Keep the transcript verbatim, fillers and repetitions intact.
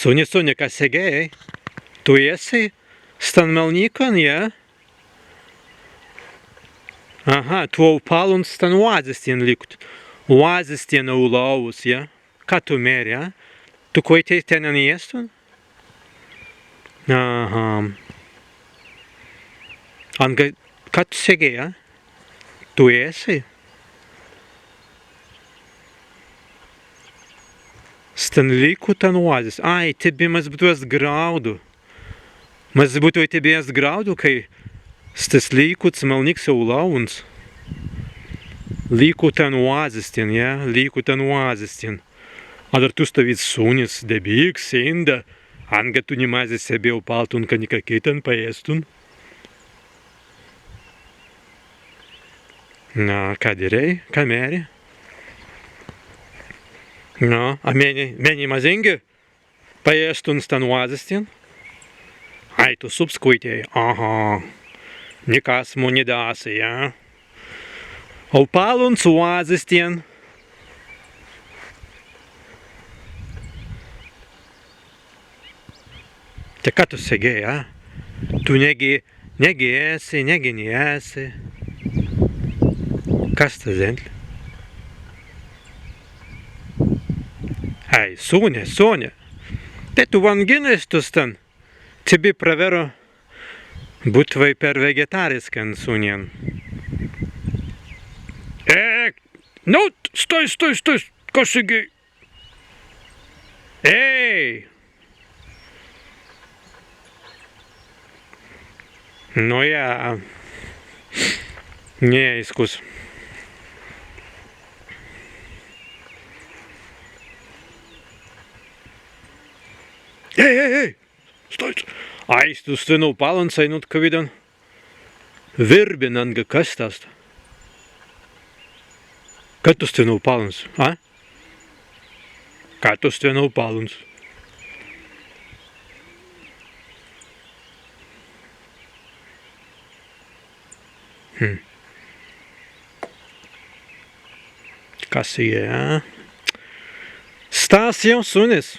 Sunni, sunni, ka segēi? Tū ēsi stan malnīkan, jā? Aha, tū aupalluns stan wazzi stwen likut. Wazzi stwen aulāwuns, jā? Ka tū mēri, a? Tū kwaitēi tennan ēstun? Aha. Anga, ka tū segēi, a? Tū ēsi? Stan likutan wazzis. Ai, tebbei mazzi būtwei ast grāudu. Mazzi būtwei tebbei ast grāudu, kāi stas likuts malnīks aulāwuns. Likutan wazzi stwen, jā, likutan wazzi stwen. Adder tū stawīds sunnis, debīks, sinda, anga tū ni mazzi sebbei aupaltun, ka nika kittan paēstun. Na, ka dirēi, ka mēri? Na, a mennei, mennei mazīngi paēstun stan wazzi stwen? Ai, tū subs kwaitēi, aha. Nikasmu ni dāsi, jā? Aupalluns wazzi stwen. Tēt ka tū segēi, a? Tū neggi, neggi ēsi, neggi ni ēsi. Kas sta zentli? Ai, sunni, sunni. Tēt tū wanginna ēstun stan. Tebbei prawerru būtwei per wegetāriskan sunnin. E, nu, stāi, stāi, stāi, kas igi? Ēi! Nu jā. Neaīskus. Ēi, ēi, ēi! Stāi! Ai, tū stwen aupalluns ainuntkawīdan wirbin anga, kas stas ast? Ka tū stwen aupalluns, a? Ka tū stwen aupalluns? Hm. Kas ija, a? Stas jāu sunnis.